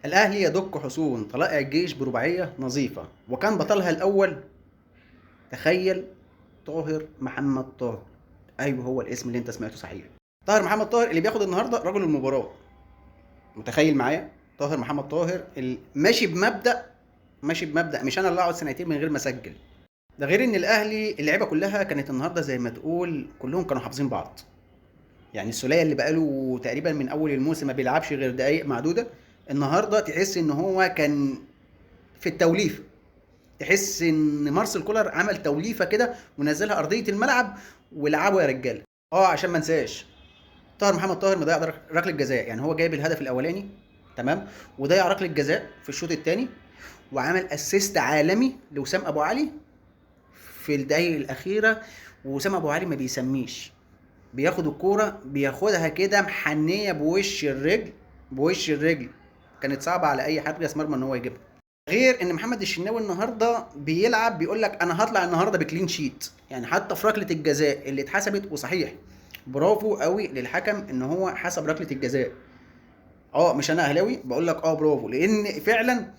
الأهلي يدك حصون طلائع الجيش برباعية نظيفة، وكان بطلها الأول تخيل طاهر محمد طاهر. أيوه هو الاسم اللي أنت سمعته صحيح، طاهر محمد طاهر اللي بياخد النهارده رجل المباراة. متخيل معايا؟ طاهر محمد طاهر ماشي بمبدأ، ماشي بمبدأ مش أنا اللي أقعد سنتين من غير ما أسجل. ده غير إن الأهلي اللعيبة كلها كانت النهارده زي ما تقول كلهم كانوا حافظين بعض. يعني السولية اللي بقاله تقريبا من أول الموسم ما بيلعبش غير دقايق معدودة، النهارده تحس إن هو كان في التوليفة، تحس إن مارسيل كولر عمل توليفة كده ونزلها أرضية الملعب ولعبوا يا رجالة. عشان ما انساش طاهر محمد طاهر مضيع ركلة جزاء، يعني هو جايب الهدف الأولاني تمام وضيع ركلة جزاء في الشوط الثاني، وعمل assist عالمي لوسام أبو علي في الدقايق الأخيرة. ووسام أبو علي ما بيسميش، بياخد الكورة بياخدها كده محنية بوش الرجل، بوش الرجل كانت صعبة على أي حارس مرمى إن هو يجيبها. غير إن محمد الشناوي النهاردة بيلعب بيقول لك أنا هطلع النهاردة ب clean sheet، يعني حتى في ركلة الجزاء اللي اتحسبت، وصحيح برافو قوي للحكم إن هو حسب ركلة الجزاء. مش أنا أهلاوي بقول لك برافو، لأن فعلاً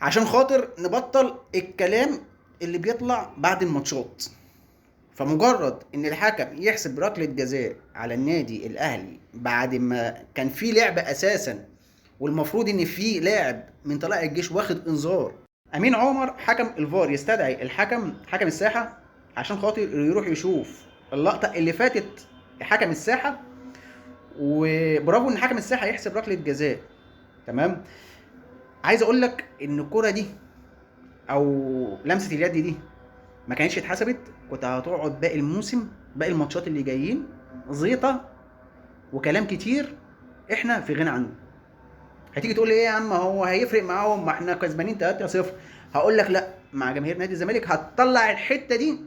عشان خاطر نبطل الكلام اللي بيطلع بعد الماتشات. فمجرد ان الحكم يحسب ركلة جزاء على النادي الاهلي بعد ما كان في لعب اساسا، والمفروض ان في لاعب من طلائع الجيش واخد انذار، امين عمر حكم الفار يستدعي الحكم حكم الساحة عشان خاطر يروح يشوف اللقطة اللي فاتت حكم الساحة، وبرافو ان حكم الساحة يحسب ركلة جزاء تمام. عايز اقول لك ان الكرة دي او لمسة اليد دي ما كانتش اتحسبت، كنت هتقعد باقي الموسم باقي الماتشات اللي جايين زيطة وكلام كتير احنا في غنى عنه. هتيجي تقول لي ايه يا عم هو هيفرق معاهم ما احنا كسبانين 3-0، هقول لك لا، مع جماهير نادي الزمالك هتطلع الحتة دي،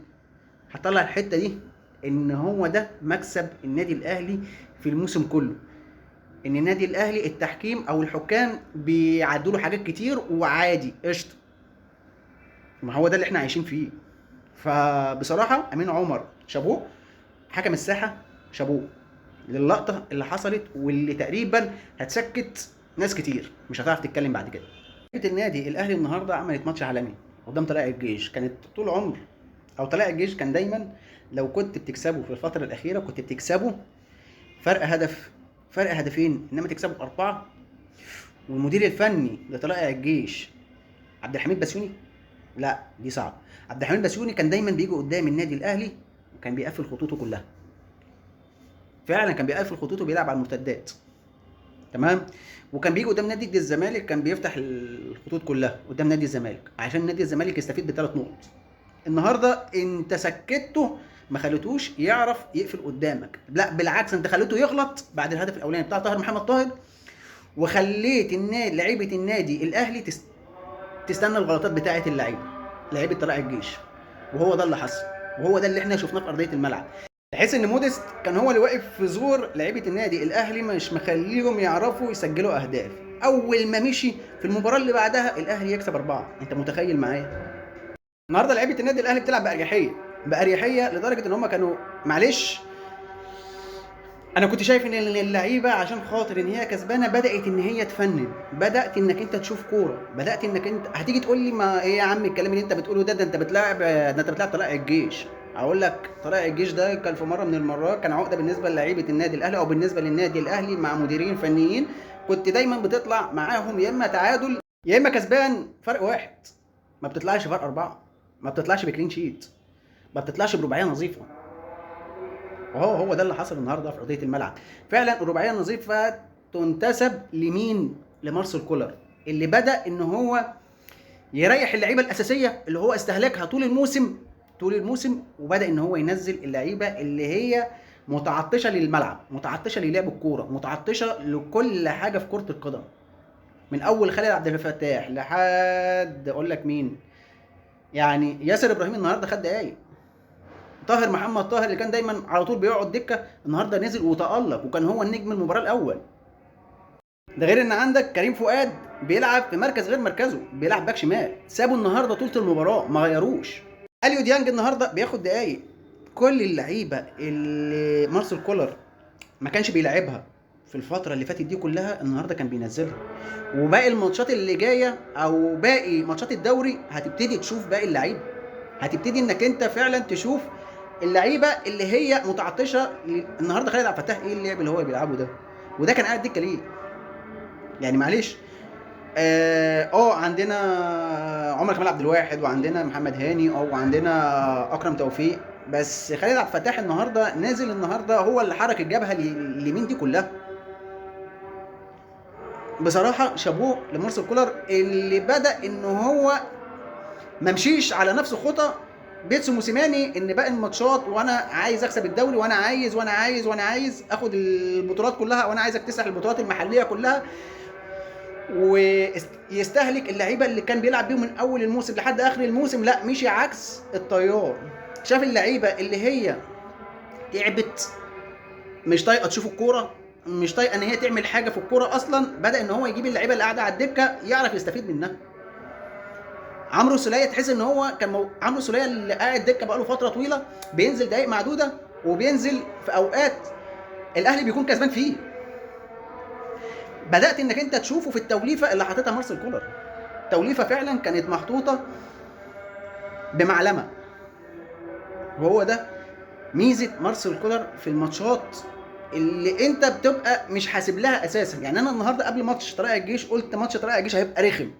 هتطلع الحتة دي ان هو ده مكسب النادي الاهلي في الموسم كله، ان النادي الاهلي التحكيم او الحكام بيعدوا له حاجات كتير وعادي قشطه، ما هو ده اللي احنا عايشين فيه. فبصراحة امين عمر شابوه، حكم الساحة شابوه للقطه اللي حصلت واللي تقريبا هتسكت ناس كتير مش هتعرف تتكلم بعد كده. النادي الاهلي النهارده عملت ماتش عالمي قدام طلائع الجيش، كانت طول عمر او طلائع الجيش كان دايما لو كنت بتكسبه في الفترة الاخيرة كنت بتكسبه فرق هدف فرق هدفين، انما تكسبه 4. والمدير الفني لطلائع الجيش عبد الحميد بسيوني، لا دي صعب، عبد الحميد بسيوني كان دايما بيجي قدام النادي الاهلي وكان بيقفل خطوطه كلها، فعلا كان بيقفل خطوطه وبيلعب على المرتدات تمام. وكان بيجي قدام نادي الزمالك كان بيفتح الخطوط كلها قدام نادي الزمالك عشان نادي الزمالك يستفيد ب3 نقط. النهارده انت سكتته ما خليتوش يعرف يقفل قدامك، لا بالعكس انت خليته يغلط بعد الهدف الاولاني بتاع طاهر محمد طاهر، وخليت لعيبة النادي الاهلي تستنى الغلطات بتاعه اللعيبة، لعيبة طلائع الجيش، وهو ده اللي حصل وهو ده اللي احنا شفناه في ارضية الملعب. تحس ان موديست كان هو اللي واقف في زور لعيبة النادي الاهلي مش مخليهم يعرفوا يسجلوا اهداف. اول ما مشي في المباراة اللي بعدها الاهلي يكسب 4، انت متخيل معايا؟ النهارده لعيبة النادي الاهلي بتلعب باريحية، باريحية لدرجة ان هم كانوا معلش، انا كنت شايف ان اللعيبة عشان خاطر ان هي كسبانه بدات ان هي تفنن، بدات انك انت تشوف كورة، بدات انك انت هتيجي تقول لي ما ايه يا عم الكلام اللي انت بتقوله ده، ده انت بتلاعب، ده انت بتلاعب طلائع الجيش. اقول لك طلائع الجيش ده كان في مرة من المرات كان عقده بالنسبة للعيبة النادي الاهلي او بالنسبة للنادي الاهلي مع مديرين فنيين، كنت دايما بتطلع معاهم يا اما تعادل يا اما كسبان فرق واحد، ما بتطلعش فرق 4، ما بتطلعش ب clean sheet، ما بتطلعش برباعيه نظيفة. وهو هو ده اللي حصل النهارده في ارضية الملعب. فعلا الرباعية النظيفة تنتسب لمين؟ لمارسيل كولر اللي بدا ان هو يريح اللعيبة الاساسية اللي هو استهلكها طول الموسم، طول الموسم، وبدا ان هو ينزل اللعيبة اللي هي متعطشه للملعب، متعطشه للعب الكورة، متعطشه لكل حاجة في كره القدم، من اول خالد عبد الفتاح لحد اقول لك مين، يعني ياسر ابراهيم النهارده خد دقايق، طاهر محمد طاهر اللي كان دايما على طول بيقعد دكه النهارده نزل وتالق وكان هو النجم المباراة الاول. ده غير ان عندك كريم فؤاد بيلعب في مركز غير مركزه، بيلعب باك شمال، سابه النهارده طول المباراة ما غيروش. اليو ديانج النهارده بياخد دقايق. كل اللعيبة اللي مارسيل كولر ما كانش بيلعبها في الفترة اللي فاتت دي كلها النهارده كان بينزلها. وباقي الماتشات اللي جاية او باقي ماتشات الدوري هتبتدي تشوف باقي اللعيبة، هتبتدي انك انت فعلا تشوف اللعيبة اللي هي متعطشه. النهارده خالد عبد الفتاح ايه اللعب اللي هو بيلعبه ده؟ وده كان قاعد دكه ليه؟ يعني معلش. عندنا عمر كمال عبد الواحد، وعندنا محمد هاني، وعندنا اكرم توفيق، بس خالد عبد الفتاح النهارده نازل، النهارده هو اللي حرك الجبهة اليمين دي كلها. بصراحة شابوه لمارسيل كولر اللي بدا ان هو ما مشيش على نفس خطى بيتسو موسيماني، ان باقي الماتشات وانا عايز اكسب الدوري، وانا عايز وانا عايز وانا عايز اخد البطولات كلها، وانا عايز اكتسح البطولات المحلية كلها، ويستهلك اللعيبة اللي كان بيلعب بيهم من اول الموسم لحد اخر الموسم. لا، مشي عكس التيار، شاف اللعيبة اللي هي تعبت، مش طايقة تشوف الكورة، مش طايقة ان هي تعمل حاجة في الكورة اصلا، بدا ان هو يجيب اللعيبة اللي قاعدة على الدكة يعرف يستفيد منها. عمرو سوليه تحس ان هو كان عمرو سوليه اللي قاعد دكه بقاله فترة طويلة، بينزل دقايق معدودة، وبينزل في اوقات الاهلي بيكون كسبان فيه. بدات انك انت تشوفه في التوليفه اللي حاططها مارسيل كولر. توليفة فعلا كانت محطوطة بمعلمه، وهو ده ميزة مارسيل كولر في الماتشات اللي انت بتبقى مش حاسب لها اساسا. يعني انا النهارده قبل ماتش طلائع الجيش قلت ماتش طلائع الجيش هيبقى رخم،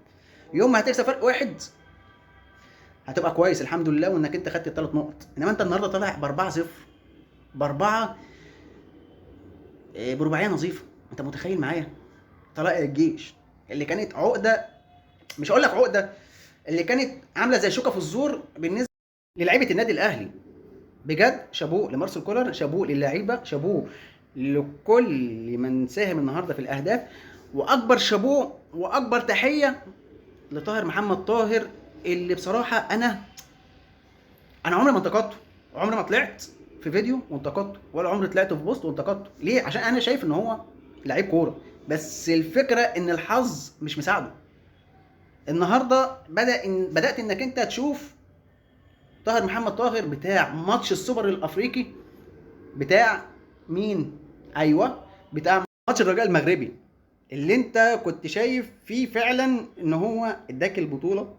يوم ما هتكسب فرق واحد هتبقى كويس الحمد لله وانك انت خدت الثلاث نقط، انما انت النهارده طالع ب 4-0 باربعة برباعيه نظيفة. انت متخيل معايا طلائع الجيش اللي كانت عقده، مش هقول لك عقده، اللي كانت عامله زي شوكه في الزور بالنسبة للعيبة النادي الاهلي. بجد شابوه لمارسيل كولر، شابوه للعيبة، شابوه لكل من ساهم النهارده في الاهداف، واكبر شابوه واكبر تحية لطاهر محمد طاهر اللي بصراحة انا عمري ما انتقدته، عمري ما طلعت في فيديو وانتقدته، ولا عمري طلعت في بوست وانتقدته. ليه؟ عشان انا شايف ان هو لعيب كورة، بس الفكرة ان الحظ مش مساعدة. النهارده بدات انك انت تشوف طاهر محمد طاهر بتاع ماتش السوبر الافريقي، بتاع مين؟ ايوه، بتاع ماتش الرجاء المغربي اللي انت كنت شايف فيه فعلا ان هو اداك البطولة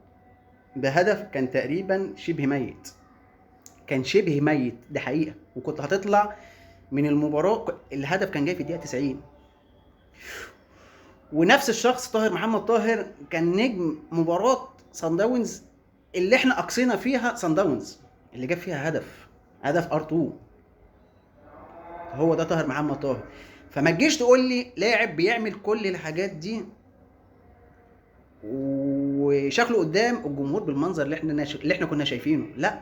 بهدف كان تقريبا شبه ميت، كان شبه ميت، ده حقيقة، وكنت هتطلع من المباراة. الهدف كان جاي في الدقيقة 90. ونفس الشخص طاهر محمد طاهر كان نجم مباراة صن داونز اللي احنا اقصينا فيها صن داونز، اللي جاب فيها هدف R2. هو ده طاهر محمد طاهر. فما تجيش تقول لي لاعب بيعمل كل الحاجات دي وشكله قدام الجمهور بالمنظر اللي احنا كنا شايفينه. لا،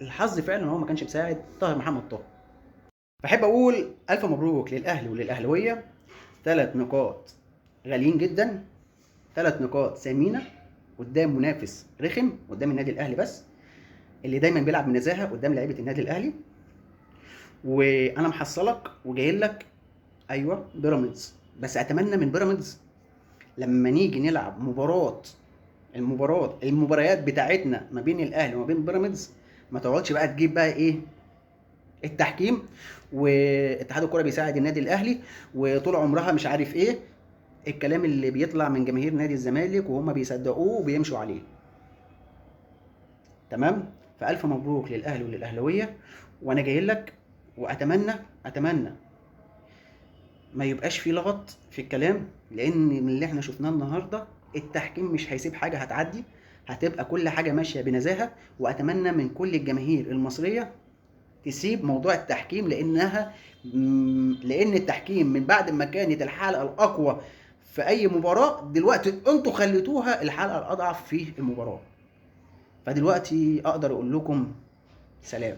الحظ فعلا هو ما كانش مساعد طاهر محمد طاهر. بحب اقول الف مبروك للاهلي وللاهلاويه، 3 نقاط غاليين جدا، 3 نقاط ثمينة قدام منافس رخم، قدام النادي الاهلي بس اللي دايما بيلعب بنزاهه قدام لعيبة النادي الاهلي. وانا محصلك وجاي لك ايوه بيراميدز، بس اتمنى من بيراميدز لما نيجي نلعب المباريات بتاعتنا ما بين الاهلي وما بين بيراميدز، ما تقعدش بقى تجيب بقى ايه التحكيم واتحاد الكره بيساعد النادي الاهلي وطول عمرها مش عارف ايه الكلام اللي بيطلع من جماهير نادي الزمالك وهم بيصدقوه وبيمشوا عليه. تمام؟ فالف مبروك للاهلي وللاهلاويه، وانا جاي لك، واتمنى اتمنى ما يبقاش في لغط في الكلام، لان من اللي احنا شفناه النهارده التحكيم مش هيسيب حاجة هتعدي، هتبقى كل حاجة ماشية بنزاهه. واتمنى من كل الجماهير المصرية تسيب موضوع التحكيم، لان التحكيم من بعد ما كانت الحلقة الاقوى في اي مباراة، دلوقتي انتوا خليتوها الحلقة الاضعف في المباراة. فدلوقتي اقدر اقول لكم سلام.